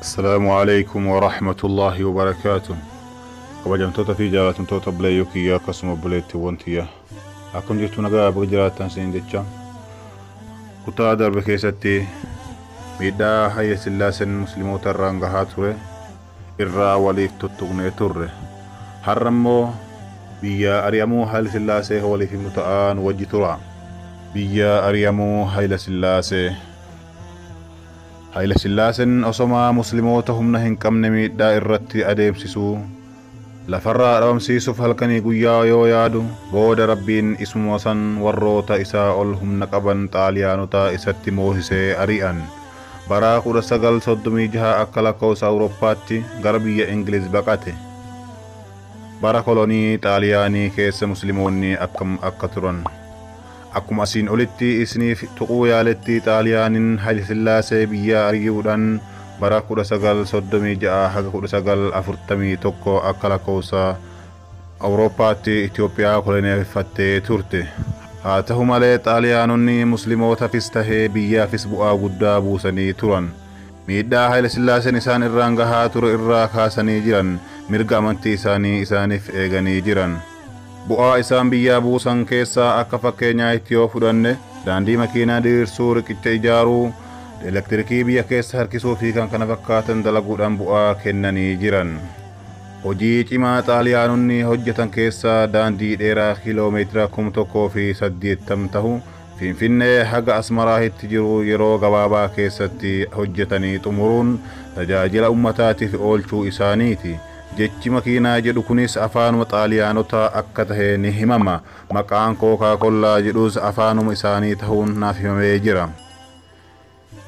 Assalaamu alaikum wa rahmatullahi wa barakaatuh. Kabajamtoota fi jaalatamtoota obboleeyyoo kiyyaa akkasuma obboleettiiwwan tiyya. Akkam jirtu nagaa baga jiraattan isiniin jecha. Kutaa darbe keessatti miidhaa Haayile Sillaaseen musliimoota irraan gahaa ture irraa waliif tuttuqnee turre. Har'a immoo biyya ari'amuu Haayile Sillaasee waliif himnu ta'aan wajji tura. Biyya ari'amuu Haayile Sillaasee. Haayile Sillaaseen osomaa musliimoota humna hin qabne miidhaa irratti adeemsisuu lafarraa dhabamsiisuuf halkanii guyyaa yoo yaadu booda Rabbiin isuma san warroota isaa ol humna qaban Xaaliyaanota isatti moosisee ari'an. Bara 1936 akka lakkoofsa Awurooppaatti gara biyya Ingiliz baqate. Bara kolonii Xaaliyaanii keessa musliimoonni akkam akka turan. Akkuma asiin olitti isiniif tuquu yaaletti Xaaliyaaniin Haayile Sillaasee biyya ari'uudhaan bara 1936 haga 1941 akka lakkoofsa Awurooppaatti Itoophiyaa koloneeffattee turte. Haa ta'u malee Xaaliyaanonni muslimootaafis tahee biyyaafis bu'aa guddaa buusanii turan. Miidhaa Haayile Sillaaseen isaan irraan gahaa ture irraa kaasanii jiran, mirga amantii isaanii isaaniif eeganii jiran. Bu'aa isaan biyyaa buusan keessaa akka fakkeenyaatti yoo fudhanne daandii makiinaa diriirsuu, riqicha ijaaruu, elektirikii biyya keessa harkisuu fi kan kana fakkaatan dalaguudhaan bu'aa kennanii jiran. Hojii cimaa Xaaliyaanonni hojjetan keessaa daandii dheeraa kiiloomeetira 1080 ta'u Finfinnee haga Asmaraahitti jiru yeroo gabaabaa keessatti hojjetanii xumuruun tajaajila ummataatiif oolchuu isaaniiti. Jechi makiinaa jedhu kunis afaanuma Xaaliyaanotaa akka tahe ni himama. Maqaan Kookaa-Kollaa jedhus afaanuma isaanii tahuun naaf himamee jira.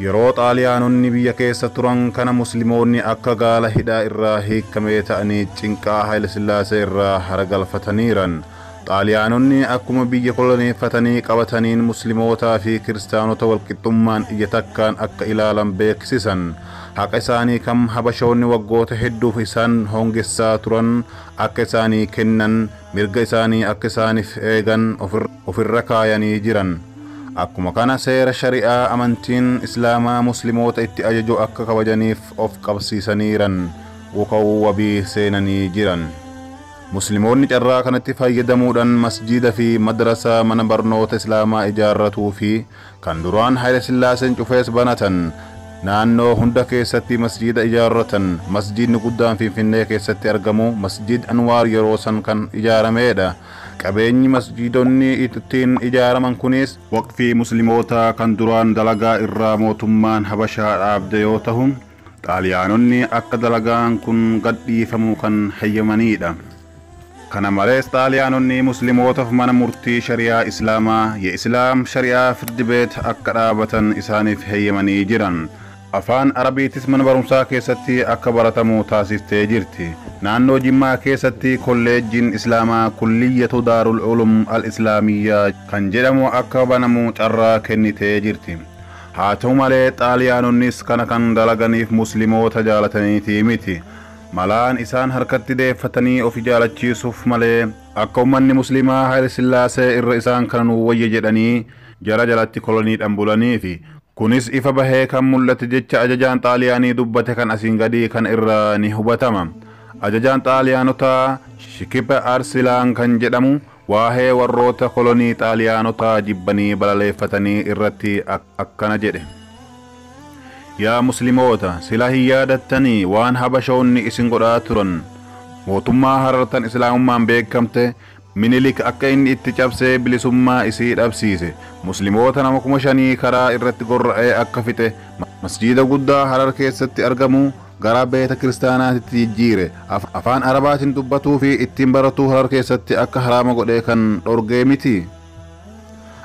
Yeroo Xaaliyaanonni biyya keessa turan kana musliimoonni akka gaala hidhaa irraa hiikamee ta'anii cinqaa Haayile Sillaasee irraa haragalfataniiran. Xaaliyaanonni akkuma biyya koloneeffatanii qabataniin muslimootaa fi kiristaanota walqixxummaan ija takkaan akka ilaalan beeksisan. Haqa isaanii kam habashoonni waggoota hedduuf isaan hongessaa turan akka isaanii kennan, mirga isaanii akka isaaniif eegan ofirra kaayanii jiran. Akkuma kana seera shari'aa amantiin Islaamaa musliimoota itti ajaju akka kabajaniif of qabsiisaniiran, uka'uu wabii seenanii jiran. Musliimoonni carraa kanatti fayyadamuudhaan masjiida fi madrasaa mana barnoota Islaamaa ijaarratuu fi kan duraan Haayile Sillaaseen cufees banatan. Naannoo hunda keessatti masjiida ijaarratan. Masjiidni guddaan Finfinnee keessatti argamu Masjiid Anwaar yeroo san kan ijaaramedha. Qabeenyi masjiidonni ittiin ijaaraman kunis waqfii muslimootaa kan duraan dalagaa irraa mootummaan Habashaa dhaabde yoo ta'u, Xaaliyaanonni akka dalagaan kun gadhiifamu kan hayyamanidha. Kana malees Xaaliyaanonni muslimootaaf mana murtii shari'aa Islaamaa Ye'islaam Shari'aa Firdi Beet akka dhaabatan isaaniif heeyyamanii jiran. Afaan Arabiitis mana barumsaa keessatti akka baratamu taasiftee jirti. Naannoo Jimmaa keessatti kolleejjiin Islaamaa Kulliyyatu Daarul Ulum Al-Islaamiyyaa kan jedhamu akka banamu carraa kennitee jirti. Haa ta'u malee Xaaliyaanonnis kana kan dalaganiif musliimoota jaalataniitii miti. Malaan isaan harkatti deeffatanii of jaalachiisuuf malee akka ummanni musliimaa Haayile Sillaasee irra isaan kana nu wayya jedhanii jara jalatti koloniidhaan bulaniifi. Kunis ifa bahee kan mul'ate jecha ajajaan Xaaliyaanii dubbate kan asiin gadii kan irraa ni hubatama. Ajajaan Xaaliyaanotaa Shikipa Arsilaan kan jedhamu waa'ee warroota kolonii Xaaliyaanotaa jibbanii balaleeffatanii irratti akkana jedhe. Yaa musliimoota, sila hin yaadattanii waan habashoonni isin godhaa turan. Mootummaa harartan Islaamummaan beekamte Minilik akka inni itti cabsee bilisummaa isii dhabsiise. Musliimoota nama 5,000 karaa irratti gorra'ee akka fixe, masjiida guddaa Harar keessatti argamu gara beeta kiristaanaatti jijjiire. Afaan Arabaatiin dubbatuu fi ittiin baratuu Harar keessatti akka haraama godhee kan dhorgee miti.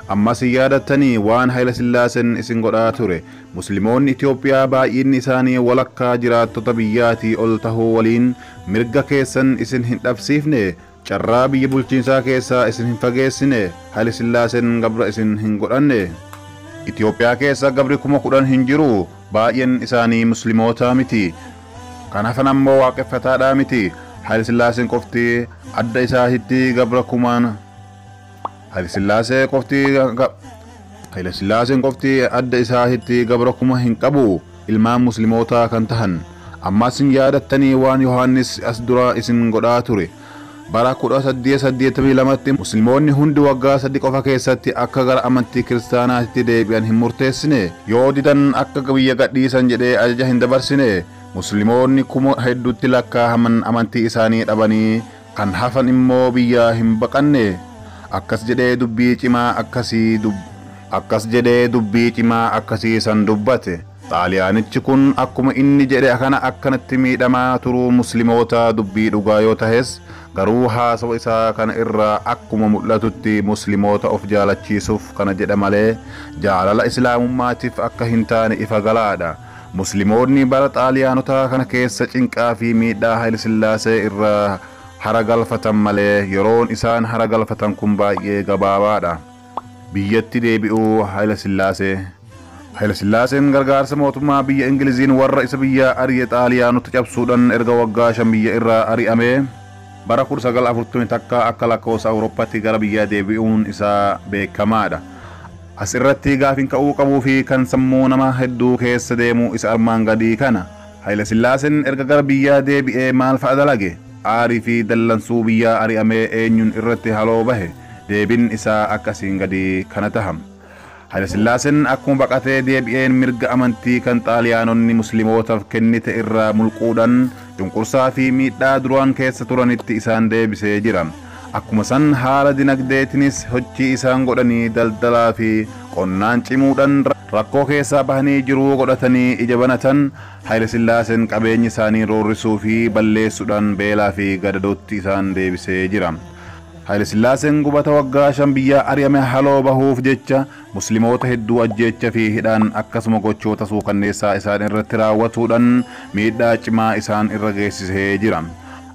Ammas hin yaadattanii waan Haayile Sillaaseen isin godhaa ture. Musliimoonni Itoophiyaa baay'inni isaanii walakkaa jiraattota biyyaatii ol tahuu waliin mirga keessan isin hin dhabsiifne, carraa biyya bulchiinsaa keessaa isin hin fageessine, Haayile Sillaaseen gabra isin hin godhanne. Itoophiyaa keessa gabri 10,000 hin jiru, baay'een isaanii musliimoota miti. Kan hafan ammoo waaqeffataadhaa miti. Haayile Sillaaseen qofti adda isaatitti gabra kumaan Haayile Sillaasee qofti Haayile Sillaaseen qofti adda isaatitti gabra 1,000 hin qabu, ilmaan muslimootaa kan tahan. Ammas hin yaadattanii waan Yohaannis as dura isin godhaa ture. Bara 1882tti Musliimoonni hundi waggaa 3 qofa keessatti akka gara amantii kiristaanaatti deebi'an hin murteessine. Yoo didan akka biyya gadhiisan jedhee ajaja hin dabarsine. Musliimoonni kuma hedduutti lakkaa'aman amantii isaanii dhabanii kan hafan immoo biyya hin baqanne. Akkas jedhee dubbii cimaa akkasii akkas jedhee dubbii cimaa akkasii san dubbate. Xaaliyaanichi kun akkuma inni jedhe kana akkanatti miidhamaa turuu Musliimoota dubbii dhugaa yoo tahes garuu haasawa isaa kana irraa akkuma mul'atutti Musliimoota of jaalachiisuuf kana jedha malee jaalala islaamummaatiif akka hin taane ifa galaadha. Musliimoonni bara Xaaliyaanotaa kana keessa cinqaa fi miidhaa Haayile Sillaasee irraa haragalfatan malee yeroon isaan haragalfatan kun baay'ee gabaabaadha. Biyyatti deebi'uu Haayile Sillaasee. Haayile Sillaaseen gargaarsa mootummaa biyya Ingiliziin warra isa biyya ari'e Xaaliyaanota cabsuudhaan erga waggaa 5 biyya irraa ari'ame bara 1941 akka lakkoofsa Awurooppaatti gara biyyaa deebi'uun isaa beekamaadha. As irratti gaafiin ka'uu qabuu fi kan sammuu nama hedduu keessa deemu isa armaan gadii kana. Haayile Sillaaseen erga gara biyyaa deebi'ee maal fa'a dalage? Aarii fi dallansuu biyyaa ari'amee eenyuun irratti haloo bahe? Deebiin isaa akkasiin gadii kana taha. Haayile Sillaaseen akkuma baqatee deebi'een mirga amantii kan Xaaliyaanonni Musliimootaaf kennite irraa mulquudhaan cunqursaa fi miidhaa duraan keessa turanitti isaan deebisee jira. Akkuma san haala dinagdeetinis hojii isaan godhanii daldalaa fi qonnaan cimuudhaan rakkoo keessaa bahanii jiruu godhatanii ija banatan Haayile Sillaaseen qabeenya isaanii roorrisuu fi balleessuudhaan beelaa fi gadadootti isaan deebisee jira. Haayile Sillaaseen gubata waggaa 5 biyya ari'ame haloo bahuuf jecha Musliimoota hedduu ajjeecha fi hidhaan akkasuma gochoota suukanneessaa isaan irratti raawwatuudhaan miidhaa cimaa isaan irra geessisee jira.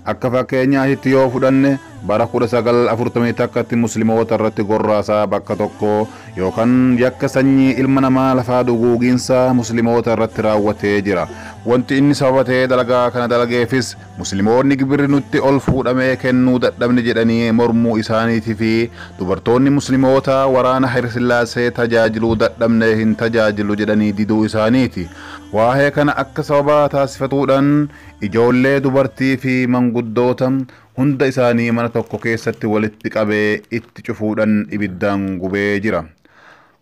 Akka fakkeenyaatti yoo fudhanne bara 1941tti Musliimoota irratti gorraasaa bakka tokko yookaan yakka sanyii ilma namaa lafaa duguuginsa Musliimoota irratti raawwatee jira. Wanti inni sababa ta'ee dalagaa kana dalageefis Musliimoonni gibirri nutti ol fuudhamee kennuu dadhabne jedhanii mormuu isaaniitii fi dubartoonni Musliimoota waraana Haayile Sillaasee tajaajiluu dadhabne hin tajaajilu jedhanii diduu isaaniiti. Waa'ee kana akka sababa taasifatuudhaan ijoollee dubartii fi manguddoota hunda isaanii mana tokko keessatti walitti qabee itti cufuudhaan ibiddaan gubee jira.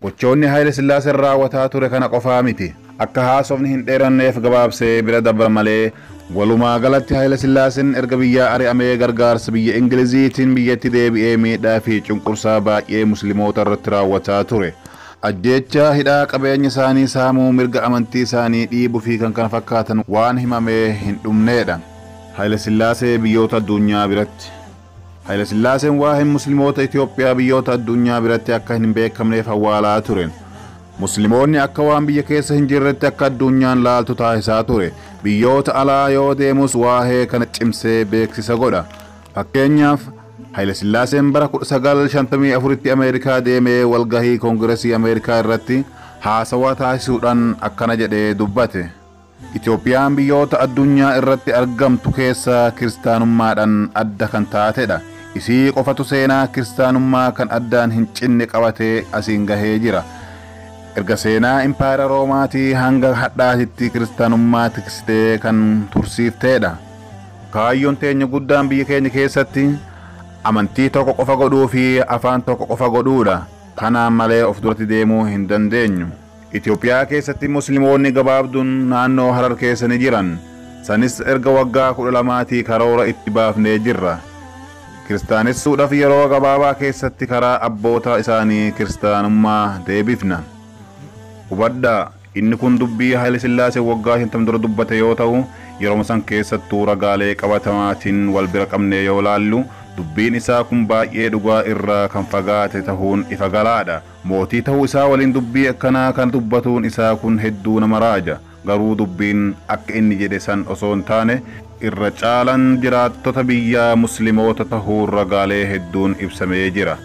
Gochoonni Haayile Sillaaseen raawwataa ture kana qofaa miti. Akka haasofni hin dheeranneef gabaabsee bira dabra malee walumaa galatti Haayile Sillaaseen erga biyyaa ari'amee gargaarsa biyya Ingiliziitiin biyyatti deebi'ee miidhaa fi cunqursaa baay'ee Musliimoota irratti raawwataa ture. Ajjeecha hidhaa qabeenya isaanii saamuu mirga amantii isaanii dhiibuu fi kan kana fakkaatan waan himamee hin dhumneedha. Haayile Sillaasee biyyoota addunyaa biratti. Haayile Sillaaseen waa'een Musliimoota Itoophiyaa biyyoota addunyaa biratti akka hin beekamneef awwaalaa ture. Musliimoonni akka waan biyya keessa hin jirretti akka addunyaan laaltu taasisaa ture. Biyyoota alaa yoo deemus waa'ee kana cimsee beeksisa godha. Fakkeenyaaf Haayile Sillaaseen bara 1954tti Ameerikaa deemee walgahii Koongiresii Ameerikaa irratti haasawaa taasisuudhaan akkana jedhee dubbate. Itoophiyaan biyyoota addunyaa irratti argamtu keessaa kiristaanummaadhaan adda kan taatedha. Isii qofatu seenaa kiristaanummaa kan addaan hin cinne qabatee asiin gahee jira. Erga seenaa impaayera Roomaatii hanga hadhaatitti kiristaanummaa tiksitee kan tursiifteedha. Kaayyoon teenya guddaan biyya keenya keessatti amantii tokko qofa godhuu fi afaan tokko qofa godhuudha. Kanaan malee of duratti deemuu hin dandeenyu. Itoophiyaa keessatti Musliimoonni gabaabduun naannoo Harar keessa ni jiran. Sanis erga waggaa 12 karoora itti baafnee jirra. Kiristaanessuudhaaf yeroo gabaabaa keessatti karaa abboota isaanii kiristaanummaa deebifna. Hubadhaa, inni kun dubbii Haayile Sillaasee waggaa 50 dura dubbate yoo ta'u, yeroo san keessattuu ragaalee qabatamaatiin wal bira qabnee yoo laallu dubbiin isaa kun baay'ee dhugaa irraa kan fagaate tahuun ifa galaadha. Mootii ta'uu isaa waliin dubbii akkanaa kan dubbatuun isaa kun hedduu nama raaja. Garuu dubbiin akka inni jedhe san osoo hin taane irra caalan jiraattota biyyaa Musliimoota tahuun ragaalee hedduun ibsamee jira.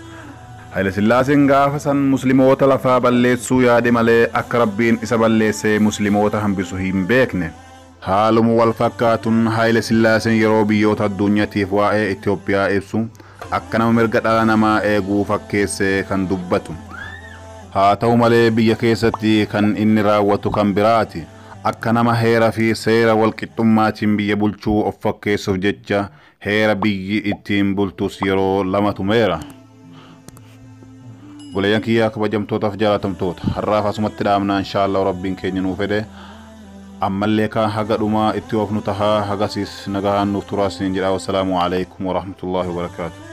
Haayile Sillaaseen gaafa san Musliimoota lafaa balleessuu yaade malee akka Rabbiin isa balleessee Musliimoota hambisu hin beekne. Haaluma wal fakkaatuun Haayile Sillaaseen yeroo biyyoota addunyaatiif waa'ee Itoophiyaa ibsu akka nama mirga dhala namaa eeguu fakkeessee kan dubbatu. Haa ta'u malee biyya keessatti kan inni raawwatu kan biraati. Akka nama heera fi seera walqixxummaatiin biyya bulchuu of fakkeessuuf jecha heera biyyi ittiin bultus yeroo lama tumeera. Obboleeyyan kiyyaa kabajamtootaaf jaalatamtoota, har'aaf asumatti dhaabnaa. Inshaallah Rabbiin keenya nuu fedhe ammallee kaan haga dhumaa itti oofnu tahaa. Hagasiis nagahaan nuuf turaa isiniin jedha. Wassalaamu alaikum warahmatullaahi wabarakaatu.